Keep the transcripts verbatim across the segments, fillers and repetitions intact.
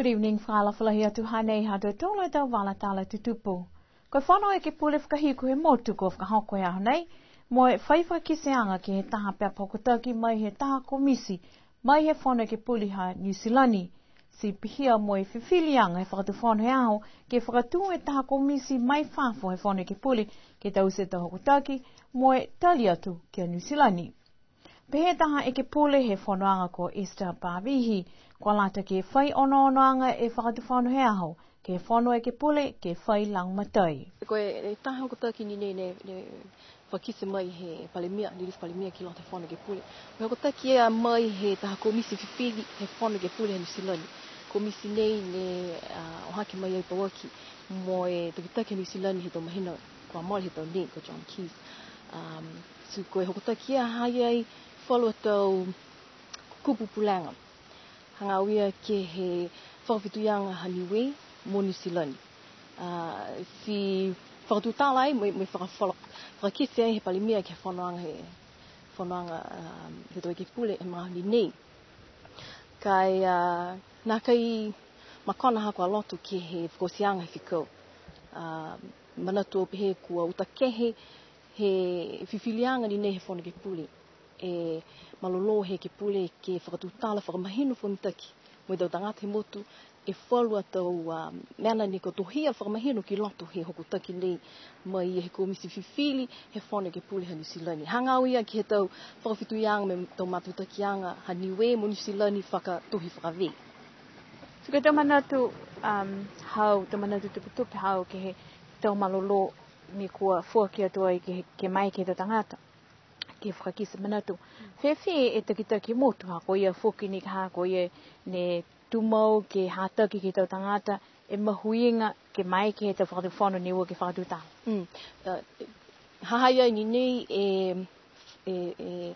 Good evening, fakaalofa lahi atu, hanei ha tautolu e tau vala tala tutupu. Ko e Fono Ekepule fakahiku he motu kua fakahoko he aho nei, mo e fai fakakiteaga ke he taha pepa hokotaki mai he taha komiti mai he Fono Ekepule ha Niu Silani. Ti pihia mo e fifiliaga he Fakatufono he aho ke fakatū e taha komiti mai fafo he Fono Ekepule ke taute e tau hokotaki mo e tali atu ki a Niu Silani. Pehē taha ekepule he fonoaga ko Esther Pavihi, kua lata ke fai onoonoaga e Fakatufono he aho ke he Fono Ekepule ke fai lagomatai. Ko e, e taha hokotaki ni nei ne, ne fakakite mai he Palemia, Lilifu Palemia ki loto he Fono Ekepule. Ko e hokotaki ia mai he taha komiti fifili he Fono Ekepule ha Niu Silani. Komiti nei ne, a, o hake mai ai pauaki mo e takitaki ha Niu Silani he tau mahina kua mole he tau nei, ko John Keyes. Um, ti ko e hokotaki ia ha ha i ai falu a tau kupu pulega. Hagaao ia ke he fakafetuiaga ha Niue mo Niu Silani. A, ti fakatutala ai, mo e, mo e fakafola, fakakite ai he Palemia ke he fonoaga he, fonoaga, um, he tau ekepule he magaaho ni nei. Ka e, a, nākai makona haaku a loto ke he fakaotiaga he fekau. A, manatu au pehē kua uta kehe he fifiliaga ni nei he Fono Ekepule. E malolō he ekepule ke fakatutala, fakamahino, fakamitaki mo e tau tagata he motu e falu a tau, a, mena ne kua tohia fakamahino ki loto he hokotaki nei mai he komiti fifili he Fono Ekepule ha Niu Silani. Hagaao ia ke he tau fakafetuiaga mo e tau matutakiaga ha Niue mo Niu Silani fakatohi fakavē. Ti ko e tau manatu, um, hau, tau manatu tupetupe hau ke he tau malolō ne kua foaki atu ai ke, ke maeke he tau tagata ke fakakite manatu. Fēfē e takitaki motu, ha ko ia foki ni ka ha ko ia ne tumau ke hataki ke he tau tagata e mahuiga ke maeke he tau Fakatufono Niue ke fakatutala. Mm. Uh, ha ha i ai ni nei e, e, e,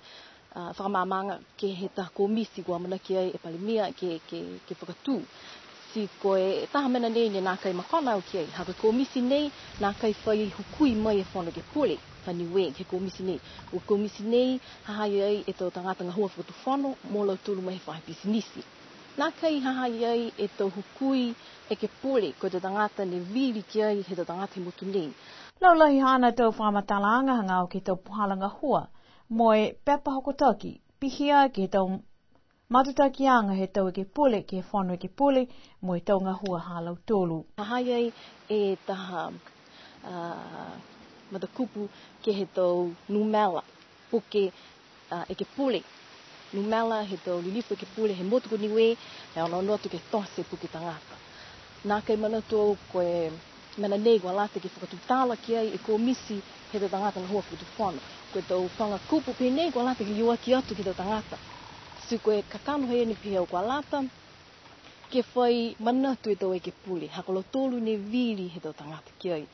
a, fakamaamaaga ke he taha komiti kua amanaki ai e Palemia ke, ke, ke fakatū. Ti ko e taha mena nei ne nākai makona au ki ai, ha ko e komiti nei nākai fai hukui mai e Fono Ekepule ha Niue ke he komiti nei. Ko e komiti nei ha ha i ai e tau tagata gahua fakatufono mo lautolu mai he faahi pisinisi. Nākai ha ha i ai e tau hukui ekepule, ko e tau tagata ne vili ki ai he tau tagata he motu nei. Laulahi haana tau fakamatalaaga hagaao ke he tau puhala gahua mo e pepa hokotaki, pihia ke he tau matutakiaga he tau ekepule ke he Fono Ekepule mo e tau gahua ha lautolu. Ha ha i ai e taha, a, matakupu ke he tau numela puke, a, ekepule. Numela he tau lilifu ekepule he motu ko Niue, he onoono atu ke tote e puke tagata. Nākai manatu au ko e mena nei kua lata ke fakatutala ki ai e komiti he tau tagata gahua fakatufono. Ko e tau faga kupu pehē nei kua lata ke liuaki atu ke he tau tagata. Ti ko e kakano he ne pehē au kua lata ke fai manatu e tau ekepule, ha ko lautolu ne vili he tau tagata ki ai.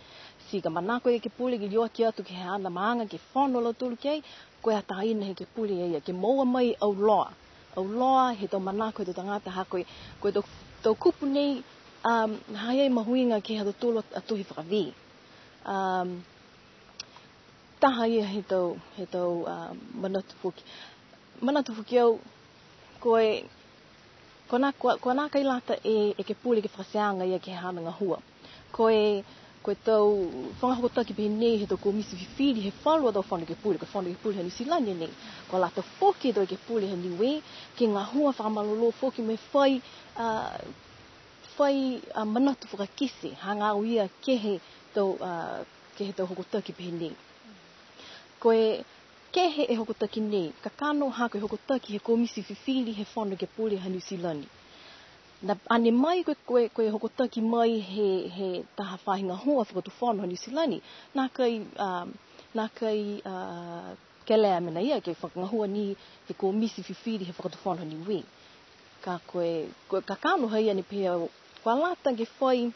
Ti ka manako e ekepule ke liuaki atu ke he haana maaga ke fono a lautolu ki ai, ko e ataina he ekepule ia ke moua mai auloa. Auloa he tau manako he tau tagata ha ko e, ko e tau, tau kupu nei, um, ha ha i ai mahuiga ke he ha tautolu a, a tohi fakavē. Um, taha ia he tau, he tau, um, manatu foki. Manatu foki au, ko e, ko e nā, ko, ko e nākai lata e, e ekepule ke fakateaga ia ke he haana gahua. Ko e, ko e tau faga hokotaki pehē nei he tau komiti fifili he falu a tau Fono Ekepule, ko e Fono Ekepule ha Niu Silani nei. Kua lata foki e tau ekepule ha Niue ke gahua fakamalolō foki mo e fai, a, fai, a, manatu fakakite hagaao ia ke he tau, a, ke he tau hokotaki pehē nei. Ko e kehe e hokotaki nei, kakano ha ko e hokotaki he komiti fifili he Fono Ekepule ha Niu Silani. Na, ane mai ko e, ko e, ko e hokotaki mai he, he taha faahi gahua fakatufono ha Niu Silani, nākai, a, nākai, a, kelea mena ia ke fakagahua ni he komiti fifili he fakatufono ha Niue. Ka ko e, ko e kakano haia ne pehē au, kua lata ke fai,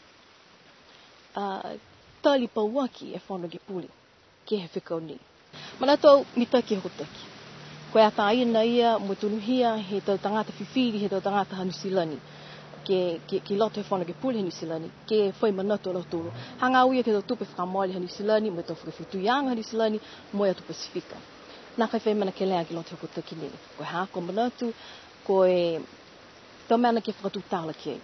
a, tali pauaki e Fono Ekepule ke he fekau nei. Manatu au mitaki e hokotaki. Ko e ataina ia mo e tonuhia he tau tagata fifili, he tau tagata ha Niu Silani. Ke, ke, ke loto he Fono Ekepule ha Niu Silani. Ke fai manatu a lautolu. Hagaao ia ke he tau tupe fakamole ha Niu Silani, mo e tau fakafetuiaga ha Niu Silani, mo e atu Pasifika. Nākai fai mena kelea ke loto he hokotaki nei. Ko e haaku a manatu, ko e tau mena ke fakatutala ki ai.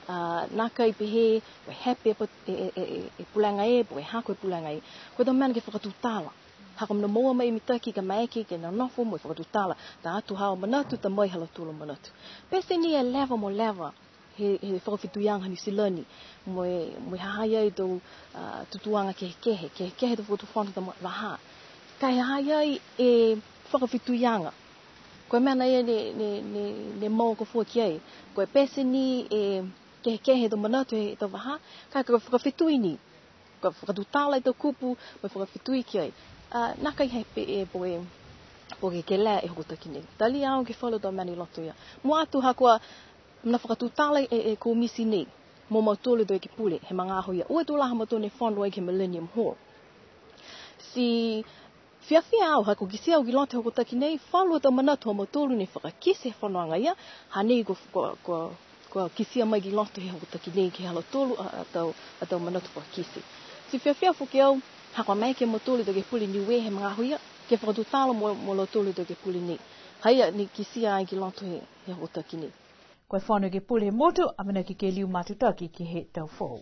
A, nākai pehē, ko e hepe e, e, e, e, e pulega ē, po ke hako e pulega ē. Ko e tau mena ke fakatutala. Ha ko e mena moua mai e mitaki ka maeke ke nonofo mo e fakatutala. Ta atu ha manatu, ta mai ha lautolu a manatu. Pete ni e leva mo leva, he, he fakafetuiaga Niu Silani, mo e, mo e ha ha i ai e tau, a, tutūaga kehekehe, kehekehe e tau fakatufono tau vahā. Ka e ha ha i ai e fakafetuiaga. Ko e mena ia ne, ne, ne, ne mau kua fua ki ai. Ko e pete ni e kehekehe e tau manatu he tau vahā, ka ko e fakafetui ni. Ko e fakatutala e tau kupu, mo e fakafetui ki ai. A, nākai hepe e po ke, po ke kelea e hokotaki nei. Talia au ke he falu tau mena i loto ia. Mua atu ha kua mena fakatutala e, e komiti nei mo mautolu e tau ekepule, he magaaho ia. Ua tū lahi a mautolu ne fono ai ke he Millennium Hall. Ti fiafia au, ha kua kitia au ki loto he hokotaki nei, falu a tau manatu ha mautolu ne fakakite he fonoaga ia, ha nei kua, kua, kua, kua kitia mai ki loto he hokotaki nei ke he ha lautolu a, a tau, a tau manatu fakakite. Ti fiafia foki au, ha kua maeke a mautolu e tau ekepule Niue he magaaho ia, ke fakatutala mo, mo lautolu e tau ekepule nei. Ha ia ne kitia ai ki loto he, he hokotaki nei. Ko e Fono Ekepule he motu, amanaki ke liu matutaki ke he tau foou.